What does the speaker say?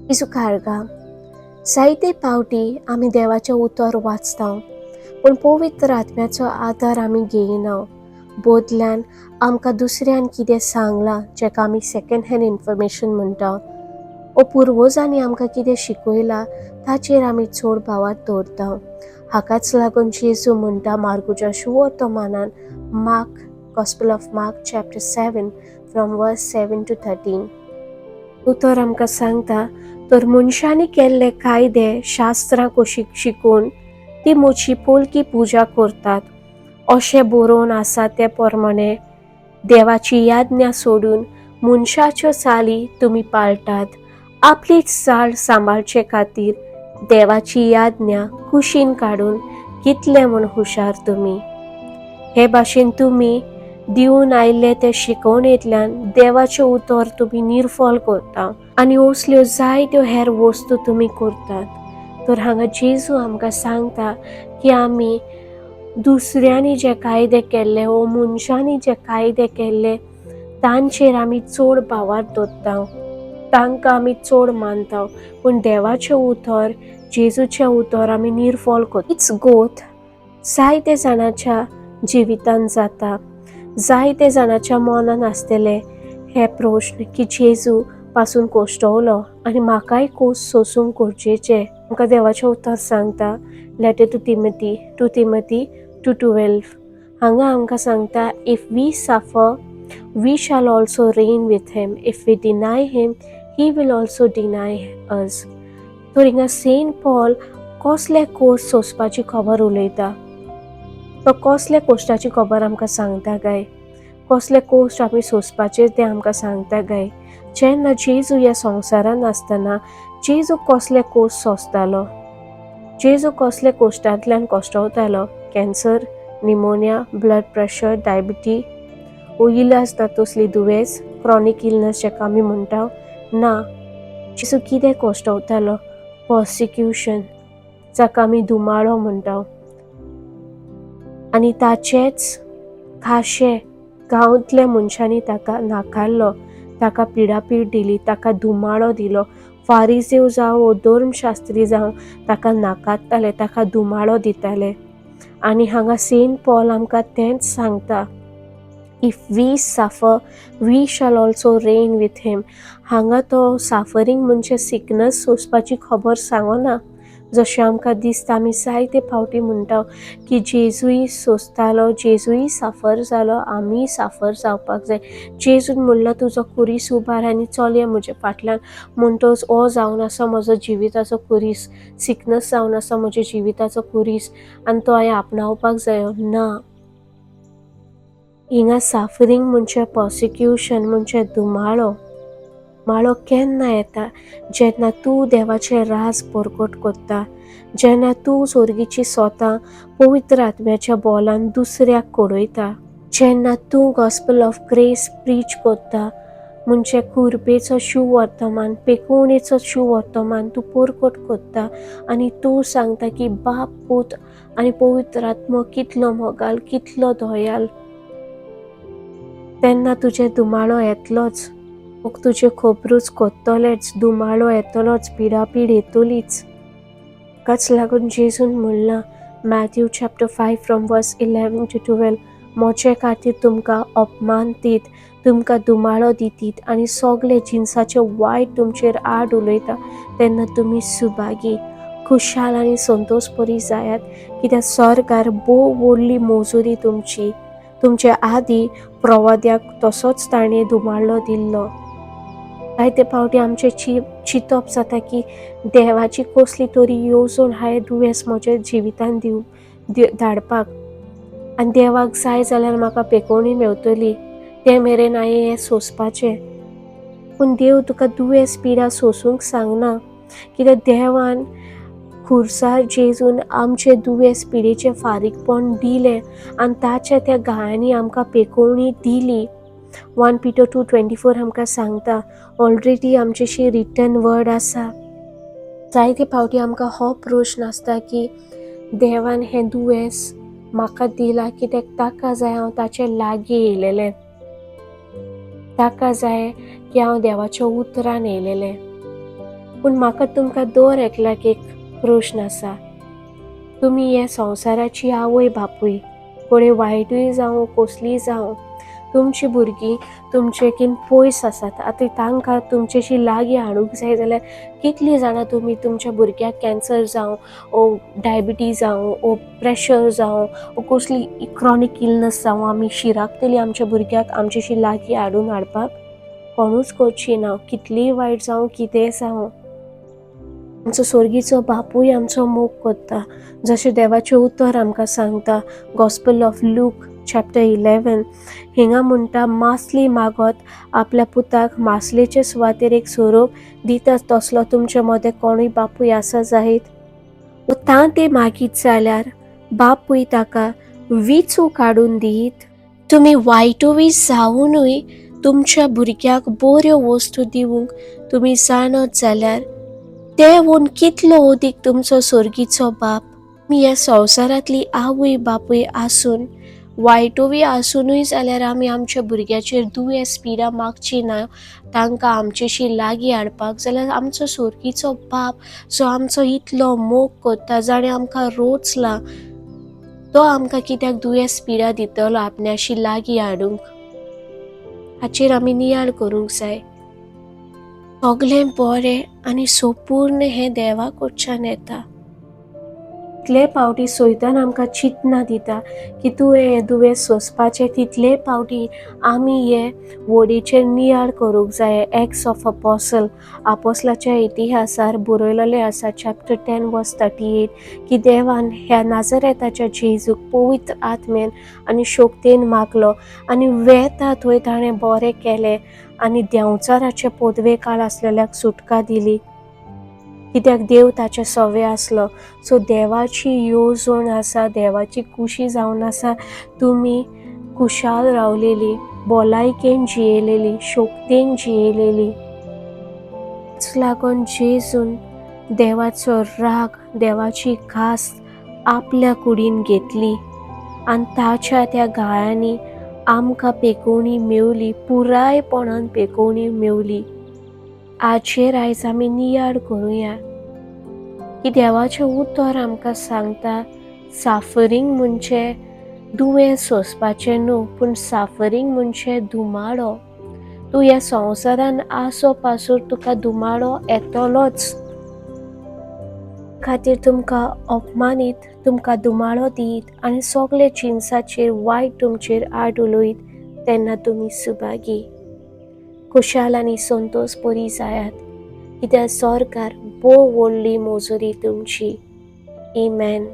जेजू कारगा जायते पावटी आमी देवाचें उतर वाचता, पूण पवित्र आत्म्याचो आदार आमी घेयना. बदल्यान आमकां दुसऱ्यान कितें सांगलां, जेका आमी सेकंड हँड इन्फॉर्मेशन म्हणटा, ओ पुर्वजांनी आमकां कितें शिकयलां ताचेर आमी चड भावार्थ दवरता. हाकाच लागून जेजू म्हणटा मार्कुच्या शुवर्तमानान, Mark, Gospel of Mark, chapter 7, from verse 7 to 13, उतर आमकां सांगता, तर मनशांनी केल्ले कायदे शास्त्रां कशी शिकून ती म्हजी पोलकी पुजा करतात. अशें बरोवन आसा ते प्रमाणे देवाची याज्ञा सोडून मनशाच्यो चाली तुमी पाळटात. आपलीच चाल सांबाळचे खातीर देवाची याज्ञा कुशीन काडून कितले म्हूण हुशार तुमी. हे भाशेन तुमी दिवन आयिल्ले ते शिकवणेंतल्यान देवाचें उतर तुमी निर्फळ करता आनी असल्यो जायत्यो हेर वस्तू तुमी करतात. तर हांगा जेजू आमकां सांगता की आमी दुसऱ्यांनी जे कायदे केल्ले वो मनशांनी जे कायदे केल्ले तांचेर आमी चड भावार्थ दवरता, तांकां आमी चड मानता, पूण देवाचें उतर, जेजूचें उतर आमी निर्फळ करता. हीच गोत जायते जाणाच्या जिवितान जाता. जायते जाणाच्या मनान आसतले हे प्रश्न की जेजू पासून कोश्टवलो आनी म्हाकाय कोस सोसूंक गरजेचें. आमकां देवाचें उतर सांगता, Letter to Timothy, 2 Timothy 2:12, हांगा आमकां सांगता, "If we suffer, we shall also reign with him. If we deny him, he will also deny us." तर हिंगा सेंट पॉल कसले कोश्ट सोंसपाची खबर उलयता? तो कसल्या कोश्टाची खबर आमकां सांगता काय? कसले कोश्ट आमी सोंसपाचे ते आमकां सांगता काय? जेन्ना जेजू ह्या संवसारांत आसतना जेजू कसले कोश्ट सोंसतालो? जेजू कसले कोश्टांतल्यान कश्टवतालो? Cancer, pneumonia, blood pressure, diabetes वो इलाज ना तसली दुयेंस, क्रॉनीक इलनस जेका आमी म्हणटा? ना. जेजू कितें कश्टवतालो? पर्सिक्युशन, जाका आमी धुमाळो म्हणटा. आनी ताचेच खाशे गांवांतल्या मनशांनी ताका नाकारलो, ताका पिडापीड दिली, ताका धुमाळो दिलो. फारिजेव जावं वो धर्मशास्त्री जावं, ताका नाकारताले, ताका धुमाळो दिताले. आनी हांगा सेंट पॉल आमकां तेंच सांगता, "If we suffer, we shall also reign with him." हांगा तो साफरींग म्हणजे सिकनस सोंसपाची खबर सांगना, जशें आमकां दिसता. आमी जायते फावटी म्हणटा की जेजूय सोंसतालो, जेजूय साफर जालो, आमीय साफर जावपाक जाय. जेजून म्हणलां, "तुजो खुरीस उबार आनी चल म्हज्या फाटल्यान." म्हणटच हो जावन आसा म्हजो जिविताचो खुरीस, सिकनस जावन आसा म्हज्या जिविताचो खुरीस आनी तो हांवें आपणावपाक जायो. ना. हिंगा साफरींग म्हणजे पर्सिक्युशन, म्हणजे धुमाळो. माळो केन्ना येता? जेन्ना तूं देवाचें राज परकट करता, जेन्ना तूं सोर्गीची सोतां पवित्र आत्म्याच्या बोलान दुसऱ्याक कडयता, जेन्ना तूं गॉस्पल ऑफ ग्रेस प्रीच करता, म्हणजे कुर्बेचो शुवर्तमान, पेकोवणेचो शुवर्तमान तूं परकट करता आनी तूं सांगता की बाप, पूत आनी पवित्र आत्मो कितलो मोगाल, कितलो दयाल, तेन्ना तुजेर धुमाळो येतलोच. लोक तुजे खबरूच कोत्तलेच, धुमाळो येतलोच, पिडापीड येतलीच. हाकाच लागून जेजून म्हणलां, Matthew chapter 5, from verse 11 to 12, "म्हजे खातीर तुमकां अपमान दीत, तुमकां धुमाळो दितीत आनी सगळे जिनसाचे वायट तुमचेर आड उलयता तेन्ना तुमी सुभागी. खुशाल आनी संतोश बरी जायात, कित्याक स्वर्गार भोव व्हडली मजुरी तुमची. तुमचे आदी प्रवाद्याक तसोच ताणें धुमाळो दिल्लो." जायते फावटी आमचें चिंतप जाता की देवाची कसली तरी येवजण हांवें दुयेंस म्हज्या जिवितान दिव धाडपाक आनी देवाक जाय जाल्यार म्हाका पेकोवणी मेवतली, ते मेरेन हांवें हें सोंसपाचें. पूण देव तुका दुयेंस पिडा सोंसूंक सांगना, कित्याक देवान खुर्सार जेजून आमचे दुयेंस पिडेचें फारीकपण दिलें आनी ताच्या त्या घायांनी आमकां पेकोवणी दिली. 1 Peter 2:24 आमकां सांगता. ऑलरेडी आमचेशी रिटन वर्ड आसा. जायते फावटी आमकां हो प्रश्न आसता की देवान हें दुयेंस म्हाका दिलां कित्याक ताका जाय हांव ताचे लागीं येयलेलें, ताका जाय की हांव देवाच्या उतरान येयलेलें. पूण म्हाका तुमकां दर एकल्याक एक प्रश्न आसा. तुमी ह्या संवसाराची आवय बापूय, कोणी वायटूय जावं कसलीय जावं, तुमची भुरगीं तुमचे कीन पयस आसात. आतां तांकां तुमच्याशी लागीं हाडूंक जाय जाल्यार कितलीं जाणां तुमी तुमच्या भुरग्याक कॅन्सर जावं ओ डायबिटीज जावं ओ प्रेशर जावं ओ कसली क्रॉनीक इलनस जावं आमी शिराकतली आमच्या भुरग्याक आमच्याशी लागीं हाडून हाडपाक? कोणूच करची ना, कितलीय वायट जावं कितेंय जावं. आमचो सोर्गीचो बापूय आमचो मोग करता, जशें देवाचें उतर आमकां सांगता. Gospel of Luke chapter 11 हिंगा म्हणटा, मासली मागत आपल्या पुताक मासलेचे सुवातेर एक सोरोप दिता तसलो तुमचे मदें कोणूय बापूय आसा जायत? तां ते मागीत जाल्यार बापूय ताका विचू काडून दीत? तुमी वायटूय जावनूय तुमच्या भुरग्याक बऱ्यो वस्तू दिवंक तुमी जाणत जाल्यार तेवून कितलो अदीक तुमचो सोर्गीचो बाप. आमी ह्या संवसारांतली आवय बापूय आसून वायटोवी आसुनूय जाल्यार आमी आमच्या भुरग्याचेर दुयेंस पिडा मागची ना तांकां आमचेशी लागीं हाडपाक, जाल्यार आमचो सोर्गीचो बाप जो आमचो इतलो मोग करता, जाणें आमकां रोचला, तो आमकां कित्याक दुयेंस पिडा दितलो आपणाशी लागीं हाडूंक? हाचेर आमी नियाळ करूंक जाय. सगलें बरें आनी संपूर्ण हें देवा कडच्यान येता. तितले पावटी सैतान आमकां चिंतना दिता की तुवें हें दुयेंस सोंसपाचें, तितले पावटी आमी हे वडीचेर नियाळ करूंक जाय. एक्ट्स ऑफ अपोसल, आपोसलाच्या इतिहासार बरयलेलें आसा, चॅप्टर 10 वर्स 38, की देवान ह्या नाजरेताच्या जेजूक पवित्र आत्मेन आनी शक्तेन मागलो आनी वेता थंय ताणें बरें केलें आनी देंवचाराचे पदवे काळ आसलेल्याक सुटका दिली, कित्याक देव ताचे सवे आसलो. सो देवाची येवजण आसा, देवाची खुशी जावन आसा तुमी खुशाल रावलेली, भलायकेन जियेलेली, शक्तेन जियेलेली. लागून जेजून देवाचो राग, देवाची खास आपल्या कुडीन घेतली आनी ताच्या त्या गाळांनी आमकां पेकोवणी मेवली, पुरायपणान पेकोवणी मेवली. हाचेर आयज आमी नियाळ करुया की देवाचें उतर आमकां सांगता, साफरींग म्हणजे दुयेंस सोंसपाचें न्हू, पूण साफरींग म्हणजे धुमाडो. तूं ह्या संवसारान आसो पासून तुका धुमाडो येतलोच. खातीर तुमकां अपमानीत, तुमकां धुमाडो दीत आनी सगळे जिनसाचेर वायट तुमचेर आड उलयत तेन्ना तुमी सुभागी. खुशाल आनी संतोश बरी जायात, कित्याक सरकार भोव व्हडली मजुरी तुमची. आमेन.